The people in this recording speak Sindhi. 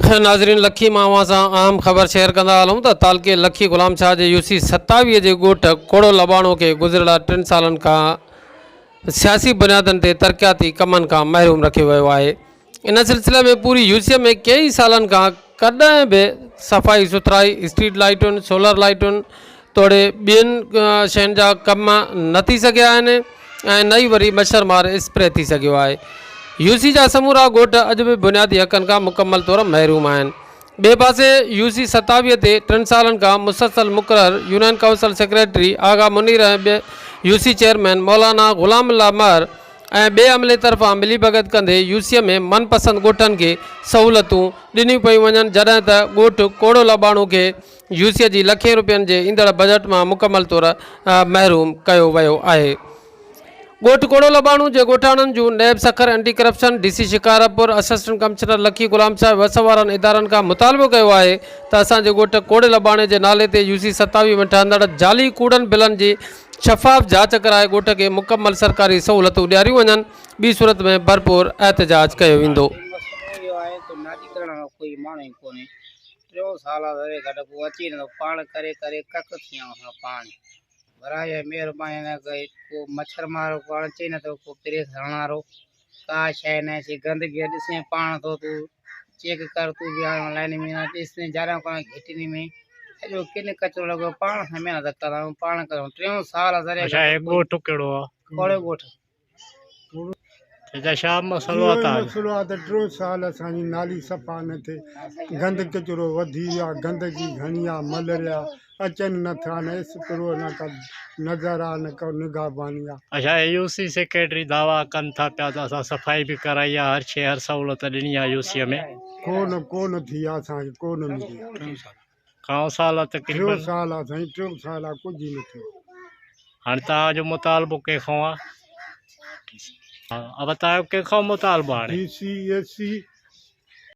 ناظرين لکي مان اوهان سان اهم خبر شيئر ڪندا هلون ته تعلقي لکي غلام شاهه جي يو سي 27 جي ڳوٺ کوڙو لٻاڻو کي گذريل 3 سالن کان سياسي بنيادن تي ترقياتي ڪمن کان محروم رکيو ويو آهي. ان سلسلي ۾ پوري يو سي ۾ ڪيئي سالن کان ڪڏهن به صفائي سٿرائي، اسٽريٽ لائيٽن، سولر لائيٽن توڙي ٻين شين جا ڪم نه ٿي سگهيا آهن ۽ نه ئي وري مڇر مار اسپري ٿي سگهيو آهي. يو سي جا سمورا ڳوٺ اڄ به بنيادي حقن کان مڪمل طور محروم آهن. ٻئي پاسي يو سي 27 تي 3 سالن کان مسلسل مقرر union council secretary Agha Munir ۽ ٻئي يو سي چيئرمين مولانا غلام الله مهر ۽ ٻئي عملي طرفان ملي ڀڳت ڪندي يو سي ۾ من پسند ڳوٺن کي سهولتون ڏنيون پيون وڃن جڏهن ته ڳوٺ ڪوڙو لٻاڻو کي يو سي جي لکين روپين جي ايندڙ بجيٽ مان مڪمل طور محروم ڪيو ويو آهي. ڳوٺ ڪوڙو لٻاڻو جي ڳوٺاڻن جون NAB Sukkur, anti corruption, D C Shikarpur, assistant commissioner Lakki Ghulam Shah وس وارن ادارن کان مطالبو ڪيو آهي ته اسان جي ڳوٺ ڪوڙي لٻاڻي جي نالي تي يو سي 27 ۾ ٺهندڙ جعلي ڪوڙن بلن جي شفاف جاچ ڪرائي ڳوٺ کي مڪمل سرڪاري سهولتون ڏياريون وڃن ٻي صورت ۾ ڀرپور احتجاج ڪيو ويندو. مسئلو اهو آهي ته نالي ڪرڻ وارو ڪوئي ماڻهو ئي ڪونهي. ٽيون سال آ ذري گهٽ ڪو اچي نٿو پاڻ ڪري ڪري ڪڪ ٿي ويا آهيون پاڻ براء مهرباني نه ڪئي ڪو مڇر مارو ڪو اچي نٿو ڪو پريس هڻڻ وارو ڪا شيء نه سي گندگي ڏسين پاڻ ٿو تون چيڪ ڪر تون به آيو لائن ۾ نه ڏسين جاريان ڪونه گهٽين ۾ سڄو ڪن ڪچرو لڳو پاڻ سان محنت ڪندا آهيون پاڻ ڪريون ٽيون سال ذري اچا هي ڳوٺ ڪهڙو آ؟ ڪوڙي ڳوٺ. چچا ڇا مسئلو آ اهو ئي تان جو؟ مسئلو آ ته ٽيون سال اسان جي نالي صفا نه ٿئي گند ڪچرو وڌي ويو آ گندگي گهڻي آ ملريا اچن نه ٿا نه اسپرو نه ڪا نظر آ نه ڪا نگاهباني آ. اڇا هي يو سي سيڪريٽري دعويٰ ڪن ٿا پيا ته اسان صفائي به ڪرائي آ هر شيء هر سهولت ڏني آ يو سي ۾. ڪو نه ڪو نه ٿي آ اسان کي ڪو نه ملي آ. کان سال آ ٽيون تقريبن. سال آ سائين ٽيون سال آ ڪجهه ئي نه ٿيو. هاڻي توهان جو مطالبو ڪنهن کان آ؟ ها ابا توهان جو ڪنهن کان مطالبو آ هاڻي؟ ڊي سي اي سي